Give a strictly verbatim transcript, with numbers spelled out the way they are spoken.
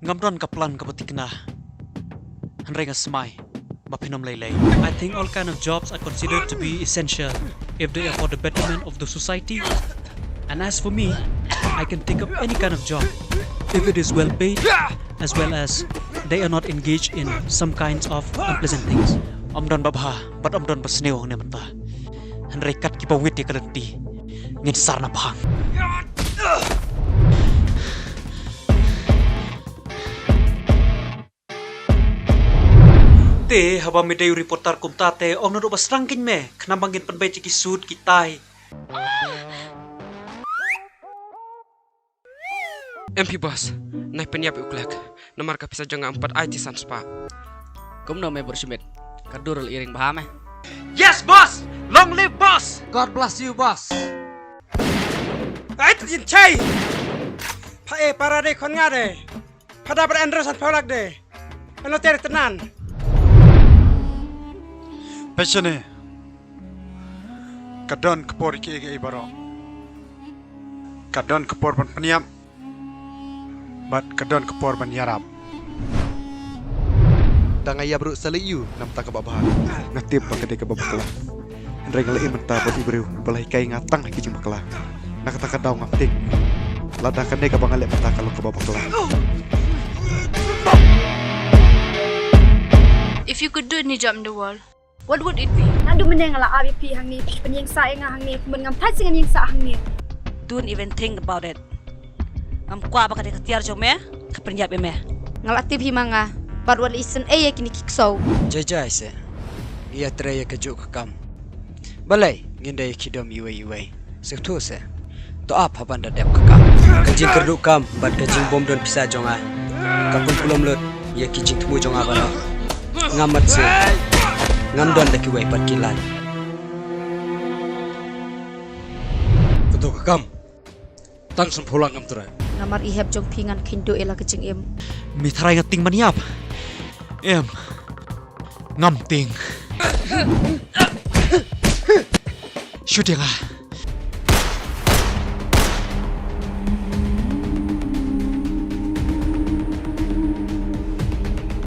Ngam don ka plan kaba thikna. Hynrei nga smai ba phin ym lei lei. I think all kind of jobs are considered to be essential if they are for the betterment of the society. And as for me, I can take up any kind of job if it is well paid, as well as they are not engaged in some kinds of unpleasant things. Ym don ba bha bad ym don ba sniew hangne mynta. Hynrei kat kiba wit ïa ka lynti, ngin sar na phang. Te haba me dei u reporter kumta te ong naduh ba sdang kein me, khnang ba ngin pynbeit ïa ki suit ki tie. Em phi boss, nai pynïap ïa u Klek. Namar ka pisa jong nga ym pat ai ti san spah. Kumno me Bor Schmidt? Ka dur la iring bha me. Yes boss! Long live boss! God bless you boss. Ai tu jin chai. Pha e para de khon nga de. Pha da para Andrew san pholak de. Ano ter tenan. Pechane. Ka don ka por kiei kiei baroh. Ka don ka por ban pynïap. Bad ka don ka por ban ïarap. Da nga ïap ruh sa lei ïu namta kaba bha. Nga tip ba ka dei kaba bakla. Hynrei nga leh mynta bad u briew ba la hikai nga tang ha ki jingbakla. Na kata ka daw ngam tieng. Lada kane kaba nga leh mynta ka long kaba bakla. If you could do any job in the world, what would it be? Naduh mynne nga la ap ïa phi hangne, phi pynïeng sah ïa nga hangne, kumne ngam thait shuh ngan ïeng sah hangne. Don't even think about it. Ngam kwah ba ka dei ka tiar jong me ka pynïap ïa me. Nga la tip hi ma nga bad wat la isynei ïa kine ki ksew. Jai jai se. Ïa trei ïa kajuh ka kam. Balei ngin da ïa ki dom iwei iwei. Sngewthuh se. To ap haba da dep ka kam. Ka jingkyrduh kam bad ka jingbym don pisa jong nga ka pynkulom lut ïa ki jingthmu jong nga baroh. Ngam mat se. Ngam don da kiwei pat ki lad. Kato ka kam. Tang san phew lak ngam trai. Namar i hep jong phi ngan kheiñ duh ïa la ka jingim. Me trai nga tieng ban ïap? Em. Ngam tieng. Shu tieng ah.